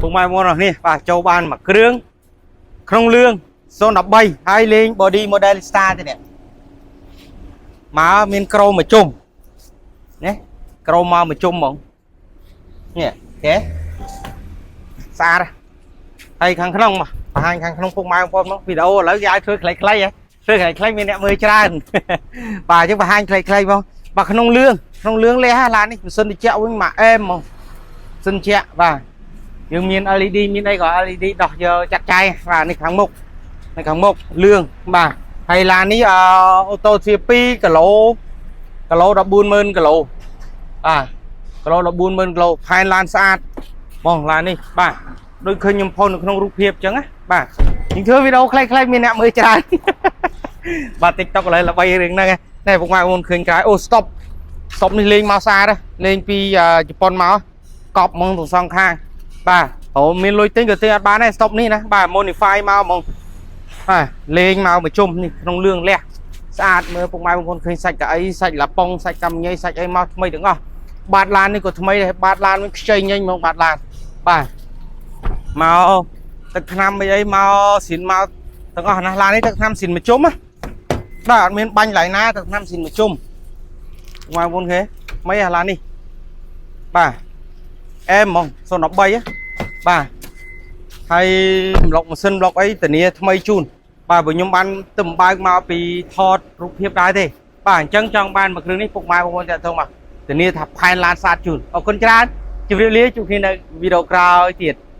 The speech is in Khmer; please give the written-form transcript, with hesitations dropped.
ពុកម៉ែបងប្អូនអរនេះបាទចូលបានមួយគ្រឿងក្នុងលឿង013ហើយលេង body Modellista ទេនេះមកមានក្រូមួយជុំនេះក្រូមកមួយជុំហ្មងនេះគេស្អាតហើយខាងក្នុងមកបង្ហាញខាងក្នុងពុកម៉ែបងប្អូនមកវីដេអូឥឡូវគេឲ្យធ្វើខ្លីៗហ៎ធ្វើខ្លីៗមានអ្នកមើលច្រើន បាទអញ្ចឹងបង្ហាញខ្លីៗមកបាទក្នុងលឿងក្នុងលឿងលះឡាននេះម៉ាស៊ីនត្រជាក់វិញមកអែមហ្មងម៉ាស៊ីនត្រជាក់បាទយើងមាន LED មានអីក៏ LED ដោះយកចាត់ចែងបាទនេះខាងមុខនេះខាងមុខលឿងបាទហើយឡាននេះអអូតូជា2គីឡូគីឡូ140,000គីឡូបាទគីឡូ140,000គីឡូផែនឡានស្អាតហ្មងឡាននេះបាទដូចឃើញខ្ញុំផុសនៅក្នុងរូបភាពអញ្ចឹងណាបាទយើងធ្វើវីដេអូខ្លីៗមានអ្នកមើលច្រើន បាទ TikTok ឥឡូវល្បីរឿងហ្នឹងណែពុកម៉ែបងប្អូនឃើញក្រោយអូ stop stop នេះលេងមកស្អាតលេងពីជប៉ុនមកកប់ហ្មងទាំងសងខាងបាទអូមានលុយទិញក៏ទិញអត់បានដែរ stop នេះណាបាទ modify មកហ្មងបាទលេងមកមួយជុំនេះក្នុងលឿងលះស្អាតមើលពុកម៉ែបងប្អូនឃើញសាច់កៅអីសាច់ឡាប៉ុងសាច់កាំញីសាច់អីមកថ្មីទាំងអស់បាតឡាននេះក៏ថ្មីដែរបាតឡានវិញខ្ចីញញហ្មងបាតឡានបាទមកទឹកថ្នាំអីអីមកស៊ីនមកទាំងអស់ណាឡាននេះទឹកថ្នាំស៊ីនមួយជុំណាបាទអត់មានបាញ់ឡើយណាទឹកថ្នាំស៊ីនមួយជុំបងប្អូនគេថ្មីអាឡាននេះបាទអែមហ្មង013ហ៎បាទហើយប្លុកម៉ាស៊ីនប្លុកអីធានាថ្មីជូនបាទបើខ្ញុំបានទៅបើកមកពីថតរូបភាពដែរទេបាទអញ្ចឹងចង់បានមួយគ្រឿងនេះពុកម៉ែបងប្អូនតាក់ទងមកធានាថាផែនឡានស្អាតជូនអរគុណច្រើនជម្រាបលាជួបគ្នានៅវីដេអូក្រោយទៀត។